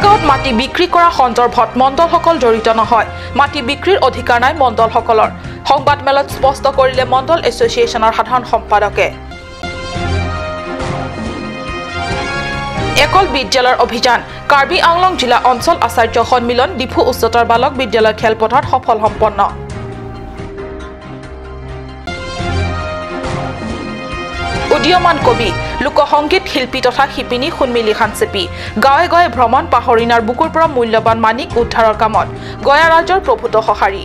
কাৰাগাঁৱত মাটি বিক্ৰী কৰা সন্দৰ্ভত মণ্ডলসকল জড়িত নহয়, মাটি বিক্ৰীৰ অধিকাৰ নাই মণ্ডলসকলৰ। সংবাদমেলত স্পষ্ট কৰিলে মণ্ডল এছ'চিয়েশ্যনৰ সাধাৰণ সম্পাদকে। একল বিদ্যালয়ৰ অভিযান। কাৰ্বি আংলং জিলা অঞ্চল আচাৰ্য সন্মিলন ডিফু উচ্চতৰ বালক বিদ্যালয় খেলপথাৰত সফল সম্পন্ন। উদীয়মান কবি, লোকসংগীত শিল্পী তথা শিপিনী সোণমিলি খানচেপি গাঁৱে গাঁৱে ভ্ৰমণ। পাহৰিনাৰ বুকুৰ পৰা মূল্যৱান মানিক উদ্ধাৰৰ কামত গয়া ৰাজ্যৰ প্ৰভূত সঁহাৰি।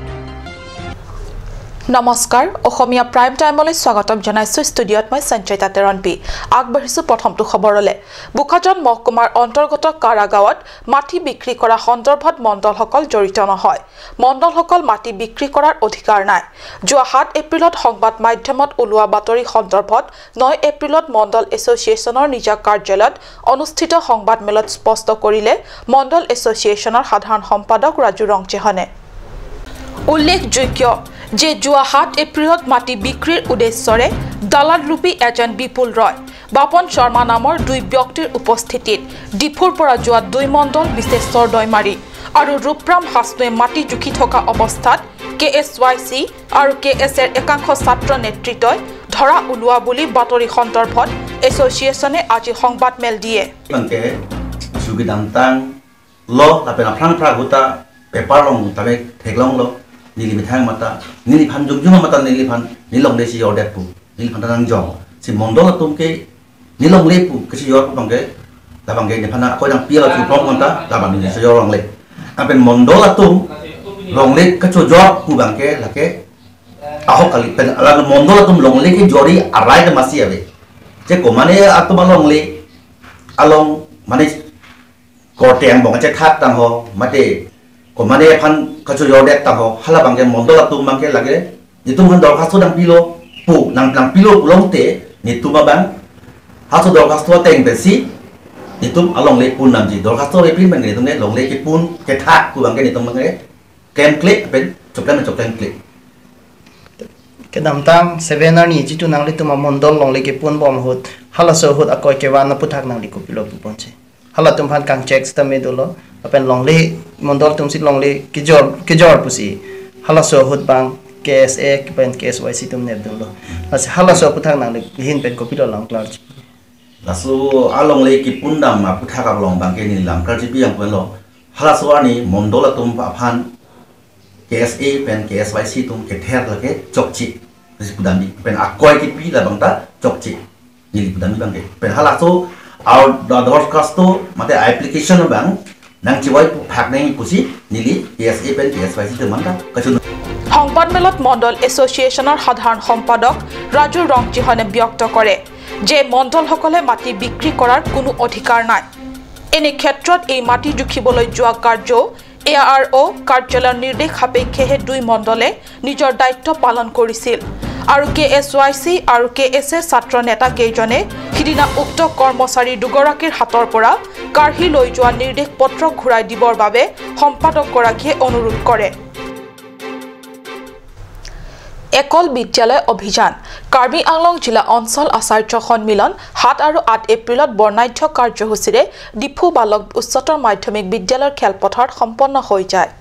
নমস্কাৰ, অসমীয়া প্ৰাইম টাইমলৈ স্বাগতম জনাইছোঁ। ষ্টুডিঅ'ত মই সঞ্চয়িতা তেৰণপি। আগবাঢ়িছোঁ প্ৰথমটো খবৰলৈ। বোকাজান মহকুমাৰ অন্তৰ্গত কাৰাগাঁৱত মাটি বিক্ৰী কৰা সন্দৰ্ভত মণ্ডলসকল জড়িত নহয়, মণ্ডলসকল মাটি বিক্ৰী কৰাৰ অধিকাৰ নাই। যোৱা 7 এপ্ৰিলত সংবাদ মাধ্যমত ওলোৱা বাতৰি সন্দৰ্ভত 9 এপ্ৰিলত মণ্ডল এছ'চিয়েশ্যনৰ নিজা কাৰ্যালয়ত অনুষ্ঠিত সংবাদমেলত স্পষ্ট কৰিলে মণ্ডল এছ'চিয়েশ্যনৰ সাধাৰণ সম্পাদক ৰাজু ৰংচেহনে। উল্লেখযোগ্য যে যোৱা 7 এপ্ৰিলত মাটি বিক্ৰীৰ উদ্দেশ্যৰে দালালৰূপী এজেণ্ট বিপুল ৰয়, বাপন শৰ্মা নামৰ দুই ব্যক্তিৰ উপস্থিতিত ডিফুৰ পৰা যোৱা দুই মণ্ডল বিশ্বেশ্বৰ দৈমাৰী আৰু ৰূপৰাম হাছনুৱে মাটি জুখি থকা অৱস্থাত কে এছ ৱাই চি আৰু কে এছ এৰ একাংশ ছাত্ৰ নেতৃত্বই ধৰা ওলোৱা বুলি বাতৰি সন্দৰ্ভত এছ'চিয়েশ্যনে আজি সংবাদমেল দিয়ে। Nili mithang mata nili phan jung jung mata nili phan nilong le si yor det pu nili phan tang jong si mondol atum ke nilong le pu ke si yor bang ke la bang ke ni phan na ko jang pia la chu prong mata la bang ni si yor long le a pen mondol atum long le ka chu jor pu bang ke la ke ahok kali pen la mondol atum long le ke jori arai de masi ave je ko mane atum long le along mane ko teng bong che that tang ho mate ko mane phan ka chu yor det tang ho hala bang ke mondol atum bang ke lage ni tum han dorkhasto dang pilo pu nang nang pilo long te ni tum bang ha chu dorkhasto teng be si ni tum along le pun nam ji dorkhasto re pin bang ni tum ne long le ke pun ke thak ku bang ke ni tum bang ke kem click pen chok lam chok kem click ke dam tang 7 ar ni ji tu nang le tum mondol long le ke pun bom hot hala so hot akoi ke wan na puthak nang li ko pilo pu ponche hala tum phan kang check sta me dolo apen long le mondol tum sit long le ki jor pusi hala so hot bang KSA pen KSYC tum neb dolo as hala so puthak nang le hin pen ko pilo long klar lasu along le ki pun dam ma puthak long bang ke ni lam klar ji yang pen lo hala so ani mondol tum pa phan KSA pen KSYC tum ke ther la ke chok chi si pudami pen akoi ki pi la bang ta chok chi ni pudami bang ke pen hala so our দরখাস্ত mate application bang nang chiwai phak nei pusi nili KSA pen KSYC তে manta kachu. সংবাদমেলত মণ্ডল এছ'চিয়েশ্যনৰ সাধাৰণ সম্পাদক ৰাজু ৰংজিহনে ব্যক্ত কৰে যে মণ্ডলসকলে মাটি বিক্ৰী কৰাৰ কোনো অধিকাৰ নাই। এনে ক্ষেত্ৰত এই মাটি জুখিবলৈ যোৱা কাৰ্য এ আৰ অ' কাৰ্যালয়ৰ নিৰ্দেশ সাপেক্ষেহে দুই মণ্ডলে নিজৰ দায়িত্ব পালন কৰিছিল আৰু কে এছ ৱাই চি আৰু কে এছ এ ছাত্ৰ নেতা কেইজনে সিদিনা উক্ত কৰ্মচাৰী দুগৰাকীৰ হাতৰ পৰা কাঢ়ি লৈ যোৱা নিৰ্দেশ পত্ৰ ঘূৰাই দিবৰ বাবে সম্পাদকগৰাকীয়ে অনুৰোধ কৰে। একল বিদ্যালয় অভিযান। কাৰ্বি আংলং জিলা অঞ্চল আচাৰ্য সন্মিলন 7 আৰু 8 এপ্ৰিলত বৰ্ণাঢ্য কাৰ্যসূচীৰে ডিফু বালক উচ্চতৰ মাধ্যমিক বিদ্যালয়ৰ খেলপথাৰত সম্পন্ন হৈ যায়।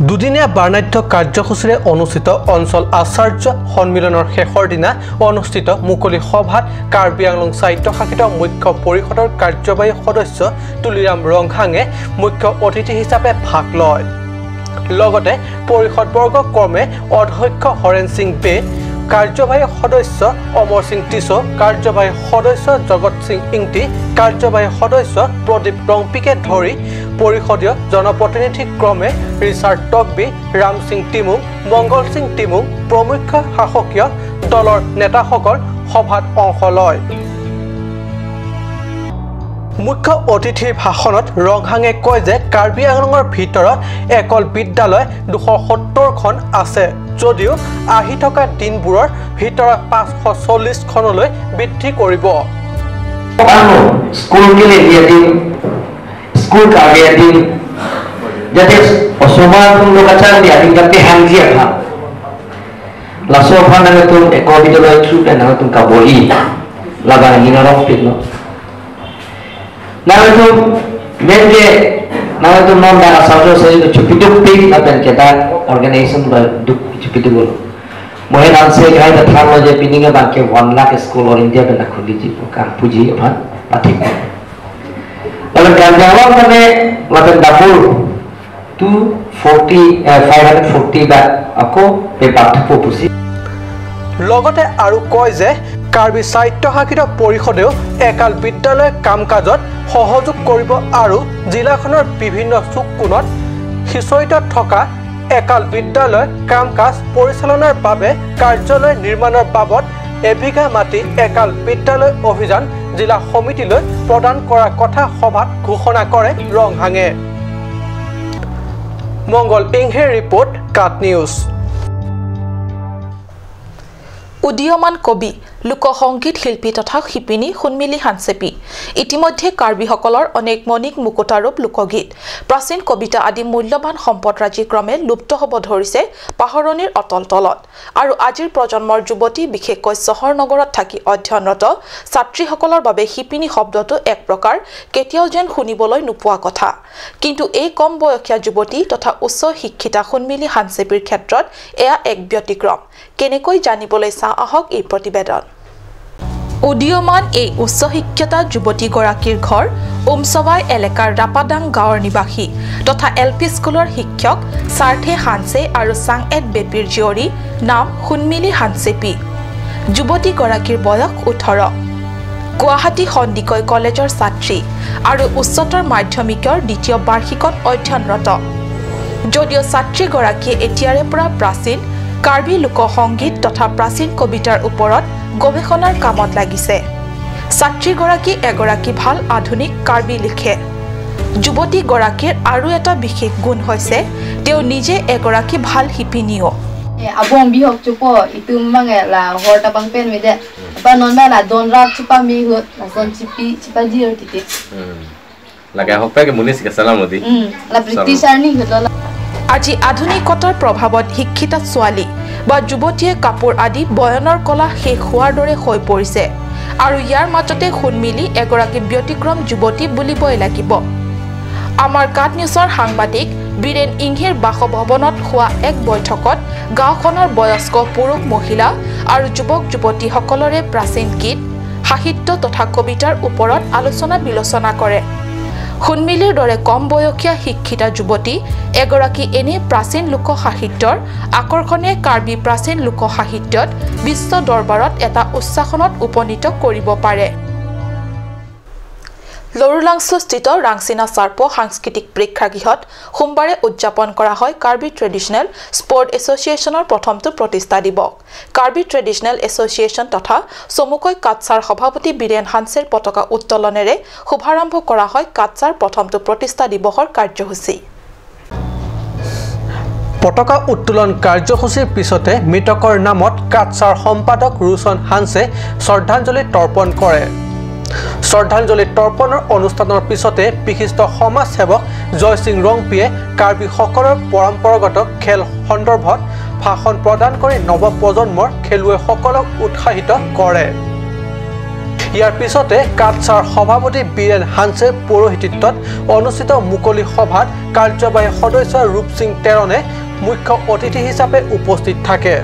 দুদিনীয়া বৰ্ণাঢ্য কাৰ্যসূচীৰে অনুষ্ঠিত অঞ্চল আচাৰ্য সন্মিলনৰ শেষৰ দিনা অনুষ্ঠিত মুকলি সভাত কাৰ্বি আংলং স্বায়ত্তশাসিত মুখ্য পৰিষদৰ কাৰ্যবাহী সদস্য তুলিৰাম ৰংহাঙে মুখ্য অতিথি হিচাপে ভাগ লয়। লগতে পৰিষদবৰ্গ ক্ৰমে অধ্যক্ষ হৰেণ সিং বে, কাৰ্যবাহী সদস্য অমৰ সিং টিছো, কাৰ্যবাহী সদস্য জগত সিং ইংটি, কাৰ্যবাহী সদস্য প্ৰদীপ ৰংপিকে ধৰি পৰিষদীয় জনপ্ৰতিনিধি ক্ৰমে ৰিচাৰ্ড টকবি, ৰাম সিং টিমুং, মংগল সিং টিমুং প্ৰমুখ শাসকীয় দলৰ নেতাসকল সভাত অংশ লয়। মুখ্য অতিথিৰ ভাষণত ৰংহাঙে কয় যে কাৰ্বি আংলঙৰ ভিতৰত একল বিদ্যালয় 270খন আছে যদিও আহি থকা দিনবোৰৰ ভিতৰত 540খনলৈ বৃদ্ধি কৰিব। Nah itu Menge na tu non da asal se chupiduk pik na pen keta organization ba duk chupiduk mohe নাম সে গাই da thang je pininga ba ke 1 lakh school all India ben khuli ji ka puji phan pathik laban ganjawang mane laban dapur 240 540 ba ako pe pathu pusi লগতে আৰু কয় যে কাৰ্বি স্বায়ত্তশাসিত পৰিষদেও একাল বিদ্যালয় কাম কাজত সহযোগ কৰিব আৰু জিলাখনৰ বিভিন্ন চুক কোণত সিঁচৰিত থকা একাল বিদ্যালয় কাম কাজ পৰিচালনাৰ বাবে কাৰ্যালয় নিৰ্মাণৰ বাবদ এবিঘা মাটি একাল বিদ্যালয় অভিযান জিলা সমিতিলৈ প্ৰদান কৰাৰ কথা সভাত ঘোষণা কৰে ৰংহাঙে। মংগল ইংহে ৰিপৰ্ট, কাট নিউজ। উদীয়মান কবি, লোকসংগীত শিল্পী তথা শিপিনী সোণমিলি হানচেপি ইতিমধ্যে কাৰ্বিসকলৰ অনেক মণিক মুকুতাৰূপ লোকগীত, প্ৰাচীন কবিতা আদি মূল্যৱান সম্পদৰাজি ক্ৰমে লুপ্ত হ'ব ধৰিছে পাহৰণিৰ অতল তলত। আৰু আজিৰ প্ৰজন্মৰ যুৱতী, বিশেষকৈ চহৰ নগৰত থাকি অধ্যয়নৰত ছাত্ৰীসকলৰ বাবে শিপিনী শব্দটো এক প্ৰকাৰ কেতিয়াও যেন শুনিবলৈ নোপোৱা কথা। কিন্তু এই কম বয়সীয়া যুৱতী তথা উচ্চ শিক্ষিতা সোণমিলি হানচেপিৰ ক্ষেত্ৰত এয়া এক ব্যতিক্ৰম। কেনেকৈ জানিবলৈ চাওঁ আহক এই প্ৰতিবেদন। উদীয়মান এই উচ্চ শিক্ষিতা যুৱতীগৰাকীৰ ঘৰ উমচৱাই এলেকাৰ ৰাপাদাং গাঁৱৰ নিবাসী তথা এল পি স্কুলৰ শিক্ষক সাৰ্থে হানছে আৰু চাং এট বেপিৰ জীয়ৰী, নাম সোণমিলি হানচেপি। যুৱতীগৰাকীৰ বয়স 18। গুৱাহাটী সন্দিকৈ কলেজৰ ছাত্ৰী আৰু উচ্চতৰ মাধ্যমিকৰ দ্বিতীয় বাৰ্ষিকত অধ্যয়নৰত। যদিও ছাত্ৰীগৰাকীয়ে এতিয়াৰে পৰা প্ৰাচীন কাৰ্বি লোকসংগীত তথা প্ৰাচীন কবিতাৰ ওপৰত গৱেষণাৰ কামত লাগিছে। ছাত্ৰীগৰাকী এগৰাকী ভাল আধুনিক কাৰ্বি লিখে। যুৱতীগৰাকীৰ আৰু এটা বিশেষ গুণ হৈছে তেওঁ নিজে এগৰাকী ভাল শিপিনীও। Abong bihok chupo itu mange la horta bang pen me de pa non me la don rak chupa mi hut la son chipi chipa jir titi laga hok pa ke munis ke salamodi la british arni hut la। আজি আধুনিকতাৰ প্ৰভাৱত শিক্ষিতা ছোৱালী বা যুৱতীয়ে কাপোৰ আদি বয়নৰ কলা শেষ হোৱাৰ দৰে হৈ পৰিছে আৰু ইয়াৰ মাজতে সোণমিলি এগৰাকী ব্যতিক্ৰম যুৱতী বুলিবই লাগিব। আমাৰ কাট নিউজৰ সাংবাদিক বীৰেন ইংহিৰ বাসভৱনত হোৱা এক বৈঠকত গাঁওখনৰ বয়স্ক পুৰুষ, মহিলা আৰু যুৱক যুৱতীসকলৰে প্ৰাচীন গীত, সাহিত্য তথা কবিতাৰ ওপৰত আলোচনা বিলোচনা কৰে। সোণমিলিৰ দৰে কম বয়সীয়া শিক্ষিতা যুৱতী এগৰাকী এনে প্ৰাচীন লোক সাহিত্যৰ আকৰ্ষণে কাৰ্বি প্ৰাচীন লোক সাহিত্যত বিশ্ব দৰবাৰত এটা উচ্চাসনত উপনীত কৰিব পাৰে। লৰুলাংছুস্থিত ৰাংচিনা চাৰ্প সাংস্কৃতিক প্ৰেক্ষাগৃহত সোমবাৰে উদযাপন কৰা হয় কাৰ্বি ট্ৰেডিশ্যনেল স্পৰ্ট এছ'চিয়েশ্যনৰ প্ৰথমটো প্ৰতিষ্ঠা দিৱস। কাৰ্বি ট্ৰেডিশ্যনেল এছ'চিয়েশ্যন তথা চমুকৈ কাটছাৰ সভাপতি বীৰেন হানছেৰ পতাকা উত্তোলনেৰে শুভাৰম্ভ কৰা হয় কাটছাৰ প্ৰথমটো প্ৰতিষ্ঠা দিৱসৰ কাৰ্যসূচী। পতাকা উত্তোলন কাৰ্যসূচীৰ পিছতে মৃতকৰ নামত কাটছাৰ সম্পাদক ৰোশন হানছে শ্ৰদ্ধাঞ্জলি তৰ্পণ কৰে। শ্ৰদ্ধাঞ্জলি তৰ্পণৰ অনুষ্ঠানৰ পিছতে বিশিষ্ট সমাজসেৱক জয়সিং ৰংপিয়ে কাৰ্বিসকলৰ পৰম্পৰাগত খেল সন্দৰ্ভত ভাষণ প্ৰদান কৰি নৱপ্ৰজন্মৰ খেলুৱৈসকলক উৎসাহিত কৰে। ইয়াৰ পিছতে কাটছাৰ সভাপতি বীৰেন হানছে পৌৰোহিত্যত অনুষ্ঠিত মুকলি সভাত কাৰ্যবাহী সদস্য ৰূপসিং টেৰণে মুখ্য অতিথি হিচাপে উপস্থিত থাকে।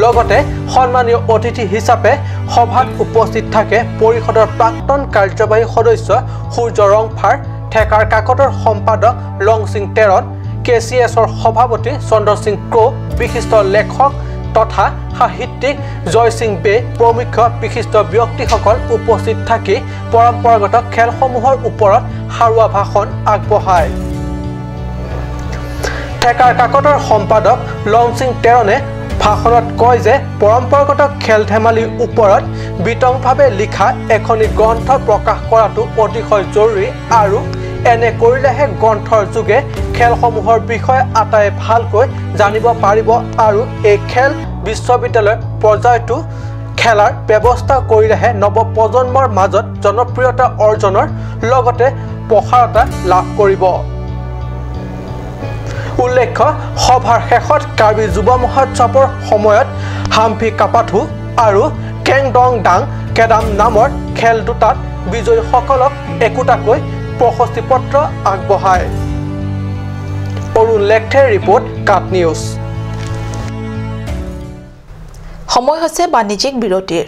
লগতে সন্মানীয় অতিথি হিচাপে সভাত উপস্থিত থাকে পৰিষদৰ প্ৰাক্তন কাৰ্যবাহী সদস্য সূৰ্য ৰংফাৰ, ঠেকাৰ কাকতৰ সম্পাদক লংসিং টেৰণ, কে চি এছৰ সভাপতি চন্দ্ৰসিং ক্ৰ', বিশিষ্ট লেখক তথা সাহিত্যিক জয়সিং বে প্ৰমুখ বিশিষ্ট ব্যক্তিসকল উপস্থিত থাকি পৰম্পৰাগত খেলসমূহৰ ওপৰত সাৰুৱা ভাষণ আগবঢ়ায়। ঠেকাৰ কাকতৰ সম্পাদক লংসিং টেৰণে ভাষণত কয় যে পৰম্পৰাগত খেল ধেমালিৰ ওপৰত বিতংভাৱে লিখা এখনি গ্ৰন্থ প্ৰকাশ কৰাটো অতিশয় জৰুৰী আৰু এনে কৰিলেহে গ্ৰন্থৰ যোগে খেলসমূহৰ বিষয়ে আটাই ভালকৈ জানিব পাৰিব আৰু এই খেল বিশ্ববিদ্যালয় পৰ্যায়তো খেলাৰ ব্যৱস্থা কৰিলেহে নৱপ্ৰজন্মৰ মাজত জনপ্ৰিয়তা অৰ্জনৰ লগতে প্ৰসাৰতা লাভ কৰিব। উল্লেখ্য, সভাৰ শেষত কাৰ্বি যুৱ মহোৎসৱৰ সময়ত হাম্ফি কাপাথু আৰু কেংডং ডাং কেদাম নামৰ খেল দুটাত বিজয়ীসকলক একোটাকৈ প্ৰশস্তি পত্ৰ আগবঢ়ায়। অৰুণ লেখথেৰ ৰিপৰ্ট, কাট নিউজ। সময় হৈছে বাণিজ্যিক বিৰতিৰ।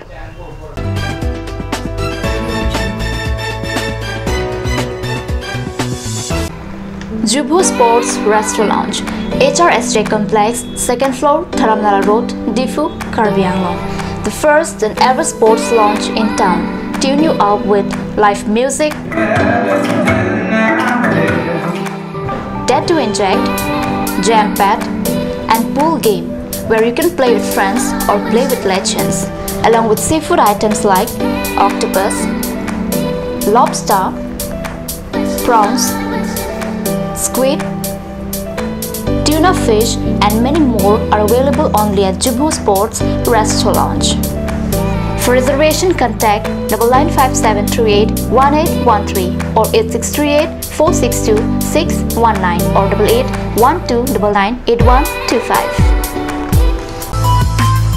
Jubu Sports Restaurant Lounge, HRSJ Complex, 2nd floor, Dharamnala Road, Diphu, Karbi Anglong. The first and ever sports lounge in town. Tune you up with live music, tattoo inject, jam pad, and pool game, where you can play with friends or play with legends, along with seafood items like octopus, lobster, prawns, squid, tuna fish, and many more are available only at Jubu Sports Restaurant Lounge. For reservation, contact 9957381813 or 8638462619 or 8812998125.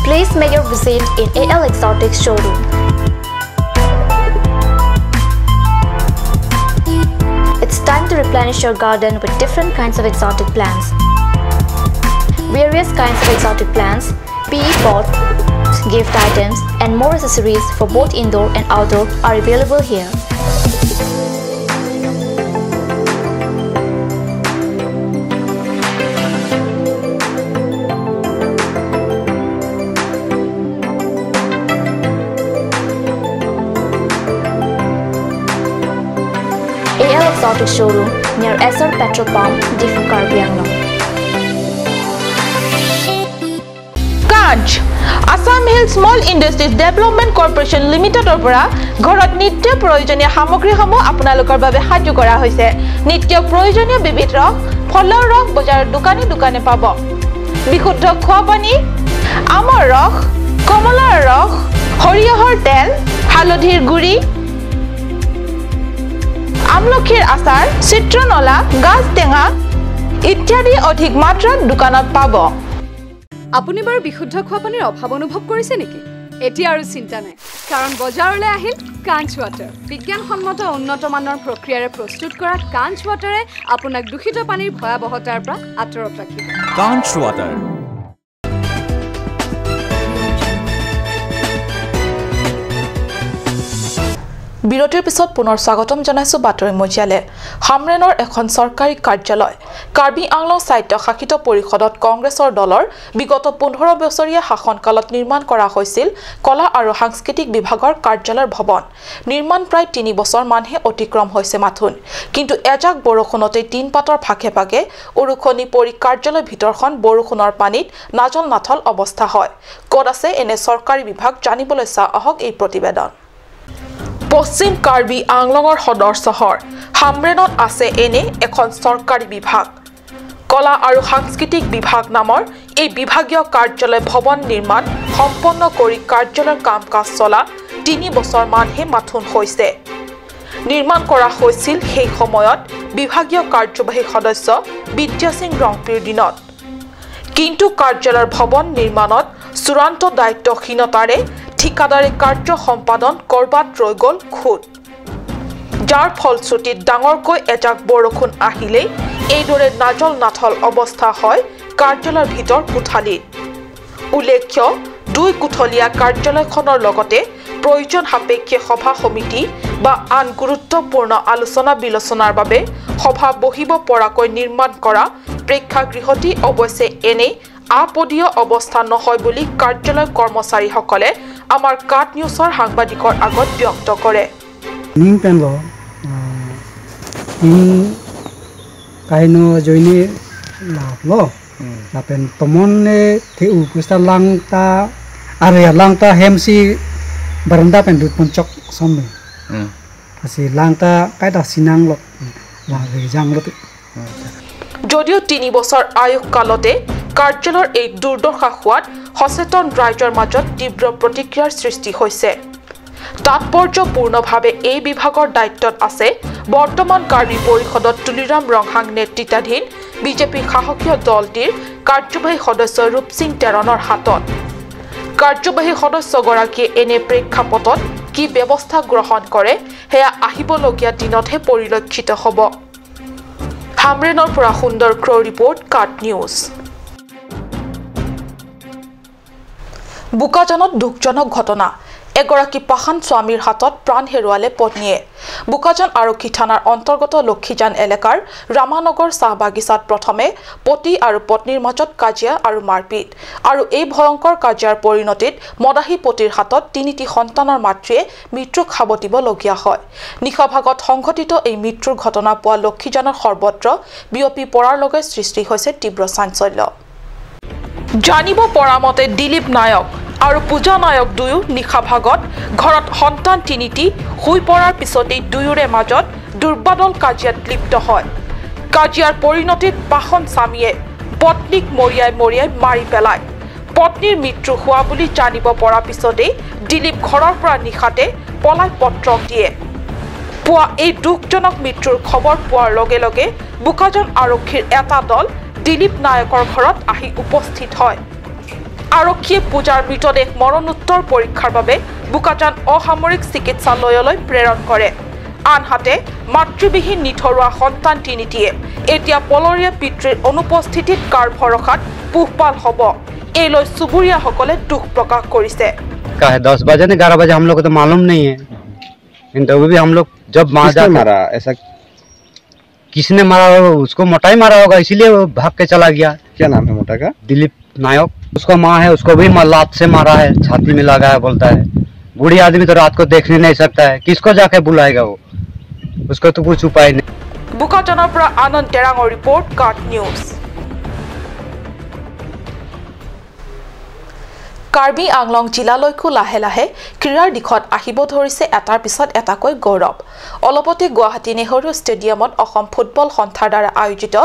Please make your visit in AL Exotic Showroom. It's time to replenish your garden with different kinds of exotic plants. Various kinds of exotic plants, PE pots, gift items, and more accessories for both indoor and outdoor are available here. AL Exotic Showroom near SR Petrol Pump, Diphu, Karbi Anglong. Kanch Assam Hill Small Industries Development Corporation লিমিটেডৰ পৰা ঘৰত নিত্য প্ৰয়োজনীয় সামগ্ৰীসমূহ আপোনালোকৰ বাবে সাজু কৰা হৈছে। নিত্য প্ৰয়োজনীয় বিবিধ ৰস, ফলৰ ৰস বজাৰৰ দোকানে দোকানে পাব। বিশুদ্ধ খোৱা পানী, আমৰ ৰস, কমলাৰ ৰস, সৰিয়হৰ তেল, হালধিৰ গুড়ি, আমলখিৰ আচাৰ, চিত্ৰনলা, গাজ টেঙা ইত্যাদি অধিক মাত্ৰাত দোকানত পাব। আপুনি বাৰু বিশুদ্ধ খোৱা পানীৰ অভাৱ অনুভৱ কৰিছে নেকি? এতিয়া আৰু চিন্তা নাই, কাৰণ বজাৰলৈ আহিল কাঞ্চ ৱাটাৰ। বিজ্ঞানসন্মত উন্নত মানৰ প্ৰক্ৰিয়াৰে প্ৰস্তুত কৰা কাঞ্চ ৱাটাৰে আপোনাক দূষিত পানীৰ ভয়াৱহতাৰ পৰা আঁতৰত ৰাখিব। কাঞ্চ ৱাটাৰ। বিৰতিৰ পিছত পুনৰ স্বাগতম জনাইছো বাতৰি মজিয়ালে। হামৰেনৰ এখন চৰকাৰী কাৰ্যালয় কাৰ্বি আংলং স্বায়ত্ত শাসিত পৰিষদত কংগ্ৰেছৰ দলৰ বিগত 15 বছৰীয়া শাসনকালত নিৰ্মাণ কৰা হৈছিল কলা আৰু সাংস্কৃতিক বিভাগৰ কাৰ্যালয়ৰ ভৱন। নিৰ্মাণ প্ৰায় 3 বছৰমানহে অতিক্ৰম হৈছে মাথোন, কিন্তু এজাক বৰষুণতে টিনপাতৰ ফাঁকে ফাঁকে উৰুখনি পৰি কাৰ্যালয়ৰ ভিতৰখন বৰষুণৰ পানীত নাজল নাথল অৱস্থা হয়। ক'ত আছে এনে চৰকাৰী বিভাগ জানিবলৈ চাওঁ আহক এই প্ৰতিবেদন। পশ্চিম কাৰ্বি আংলঙৰ সদৰ চহৰ হামৰেনত আছে এনে এখন চৰকাৰী বিভাগ। কলা আৰু সাংস্কৃতিক বিভাগ নামৰ এই বিভাগীয় কাৰ্যালয় ভৱন নিৰ্মাণ সম্পন্ন কৰি কাৰ্যালয়ৰ কাম কাজ চলা 3 বছৰমানহে মাথোন হৈছে। নিৰ্মাণ কৰা হৈছিল সেই সময়ত বিভাগীয় কাৰ্যবাহী সদস্য বিদ্যাসিং ৰংপিৰ দিনত, কিন্তু কাৰ্যালয়ৰ ভৱন নিৰ্মাণত চূড়ান্ত দায়িত্বহীনতাৰে ঠিকাদাৰে কাৰ্য সম্পাদন কৰবাত ৰৈ গ'ল খুদ, যাৰ ফলশ্ৰুতিত ডাঙৰকৈ এজাক বৰষুণ আহিলেই এইদৰে নাজল নাথল অৱস্থা হয় কাৰ্যালয়ৰ ভিতৰ কোঠালিত। উল্লেখ্য, দুই কোঠলীয়া কাৰ্যালয়খনৰ লগতে প্ৰয়োজন সাপেক্ষে সভা সমিতি বা আন গুৰুত্বপূৰ্ণ আলোচনা বিলোচনাৰ বাবে সভা বহিব পৰাকৈ নিৰ্মাণ কৰা প্ৰেক্ষাগৃহটি অৱশ্যে এনেই আপদীয় অৱস্থা নহয় বুলি কাৰ্যালয় কৰ্মচাৰীসকলে আমাৰ কাট নিউজৰ সাংবাদিকৰ আগত ব্যক্ত কৰে। যদিও 3 বছৰ আয়ুসকালতে কাৰ্যালয়ৰ এই দুৰ্দশা হোৱাত সচেতন ৰাইজৰ মাজত তীব্ৰ প্ৰতিক্ৰিয়াৰ সৃষ্টি হৈছে। তাৎপৰ্যপূৰ্ণভাৱে এই বিভাগৰ দায়িত্বত আছে বৰ্তমান কাৰ্বি পৰিষদত তুলিৰাম ৰংহাং নেতৃত্বাধীন বিজেপি শাসকীয় দলটিৰ কাৰ্যবাহী সদস্য ৰূপসিং টেৰণৰ হাতত। কাৰ্যবাহী সদস্যগৰাকীয়ে এনে প্ৰেক্ষাপটত কি ব্যৱস্থা গ্ৰহণ কৰে সেয়া আহিবলগীয়া দিনতহে পৰিলক্ষিত হ'ব। হামৰেনৰ পৰা সুন্দৰ ক্ৰ ৰিপৰ্ট, কাট নিউজ। বোকাজানত দুখজনক ঘটনা। এগৰাকী পাষাণ স্বামীৰ হাতত প্ৰাণ হেৰুৱালে পত্নীয়ে। বোকাজান আৰক্ষী থানাৰ অন্তৰ্গত লক্ষীজান এলেকাৰ ৰামানগৰ চাহ বাগিচাত প্ৰথমে পতি আৰু পত্নীৰ মাজত কাজিয়া আৰু মাৰপিট আৰু এই ভয়ংকৰ কাজিয়াৰ পৰিণতিত মদাহী পতিৰ হাতত তিনিটি সন্তানৰ মাতৃয়ে মৃত্যুক সাৱটিবলগীয়া হয়। নিশা ভাগত সংঘটিত এই মৃত্যুৰ ঘটনা পোৱা লক্ষীজানৰ সৰ্বত্ৰ বিয়পি পৰাৰ লগে সৃষ্টি হৈছে তীব্ৰ চাঞ্চল্য। জানিব পৰা মতে দিলীপ নায়ক আৰু পূজা নায়ক দুয়ো নিশা ভাগত ঘৰত সন্তান তিনিটি শুই পৰাৰ পিছতেই দুয়োৰে মাজত দুৰ্বাদল কাজিয়াত লিপ্ত হয়। কাজিয়াৰ পৰিণতিত পাষণ স্বামীয়ে পত্নীক মৰিয়াই মৰিয়াই মাৰি পেলায়। পত্নীৰ মৃত্যু হোৱা বুলি জানিব পৰা পিছতেই দিলীপ ঘৰৰ পৰা নিশাতে পলাই পত্ৰক দিয়ে। পুৱা এই দুখজনক মৃত্যুৰ খবৰ পোৱাৰ লগে লগে বোকাজান আৰক্ষীৰ এটা দল দিলীপ নায়কৰ ঘৰত আহি উপস্থিত হয়। আৰক্ষীয়ে পূজাৰ মৃতদেহ মৰণোত্তৰ পৰীক্ষাৰ বাবে বোকাজান অসামৰিক চিকিৎসালয়লৈ প্ৰেৰণ কৰে। আনহাতে মাতৃবিহীন নিথৰুৱা সন্তান তিনিটিয়ে এতিয়া পলৰীয়া পিতৃৰ অনুপস্থিতিত কাৰ ভৰসাত পোহপাল হ'ব, এই লৈ চুবুৰীয়াসকলে দুখ প্ৰকাশ কৰিছে। 10 बजे ने 11 बजे हम लोग को तो मालूम नहीं है। इंटरव्यू भी हम लोग जब मारा ऐसा किसने मारा होगा, उसको मोटा ही मारा होगा, इसीलिए वो भाग के चला गया। क्या नाम है मोटा का? दिलीप नायक। उसका माँ है, उसको भी लात से मारा है, छाती में लगा है बोलता है। बूढ़ी आदमी तो रात को देखने नहीं सकता है, किसको जाके बुलाएगा वो, उसको तो कुछ उपाय नहीं। বোকাজানৰ পৰা আনন্দ টেৰাঙৰ ৰিপৰ্ট, কাট নিউজ। কাৰ্বি আংলং জিলালৈকো লাহে লাহে ক্ৰীড়াৰ দিশত আহিব ধৰিছে এটাৰ পিছত এটাকৈ গৌৰৱ। অলপতে গুৱাহাটী নেহৰু ষ্টেডিয়ামত অসম ফুটবল সন্থাৰ দ্বাৰা আয়োজিত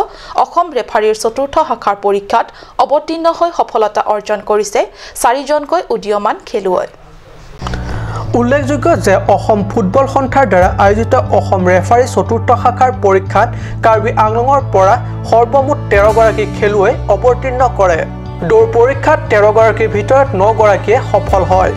অসম ৰেফাৰীৰ চতুৰ্থ শাখাৰ পৰীক্ষাত অৱতীৰ্ণ হৈ সফলতা অৰ্জন কৰিছে চাৰিজনকৈ উদীয়মান খেলুৱৈ। উল্লেখযোগ্য যে অসম ফুটবল সন্থাৰ দ্বাৰা আয়োজিত অসম ৰেফাৰী চতুৰ্থ শাখাৰ পৰীক্ষাত কাৰ্বি আংলঙৰ পৰা সৰ্বমুঠ 13গৰাকী খেলুৱৈ অৱতীৰ্ণ কৰে। দৌৰ পৰীক্ষাত 13গৰাকীৰ ভিতৰত 9গৰাকীয়ে সফল হয়,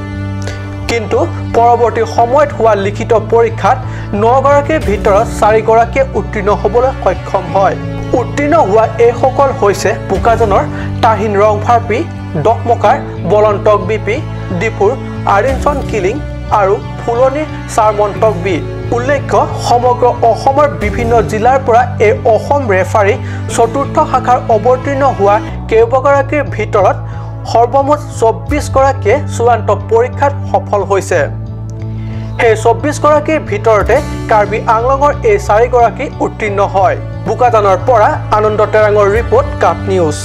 কিন্তু পৰৱৰ্তী সময়ত হোৱা লিখিত পৰীক্ষাত 9গৰাকীৰ ভিতৰত 4গৰাকীয়ে উত্তীৰ্ণ হ'বলৈ সক্ষম হয়। উত্তীৰ্ণ হোৱা এইসকল হৈছে বোকাজানৰ তাহিন ৰংফাৰপি, দকমকাৰ বলন টকবিপি, ডিফুৰ আৰিনচন কিলিং আৰু ফুলনিৰ চাৰমন টকবি। উল্লেখ্য সমগ্ৰ অসমৰ বিভিন্ন জিলাৰ পৰা এই অসম ৰেফাৰী চতুৰ্থ শাখাৰ অৱতীৰ্ণ হোৱা কেইবাগৰাকীৰ ভিতৰত সৰ্বমুঠ 24গৰাকীয়ে চূড়ান্ত পৰীক্ষাত সফল হৈছে। সেই 24গৰাকীৰ ভিতৰতে কাৰ্বি আংলঙৰ এই 4গৰাকী উত্তীৰ্ণ হয়। বোকাজানৰ পৰা আনন্দ টেৰাঙৰ ৰিপৰ্ট, কাট নিউজ।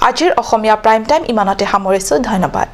আজিৰ অসমীয়া প্ৰাইম টাইম ইমানতে সামৰিছোঁ। ধন্যবাদ।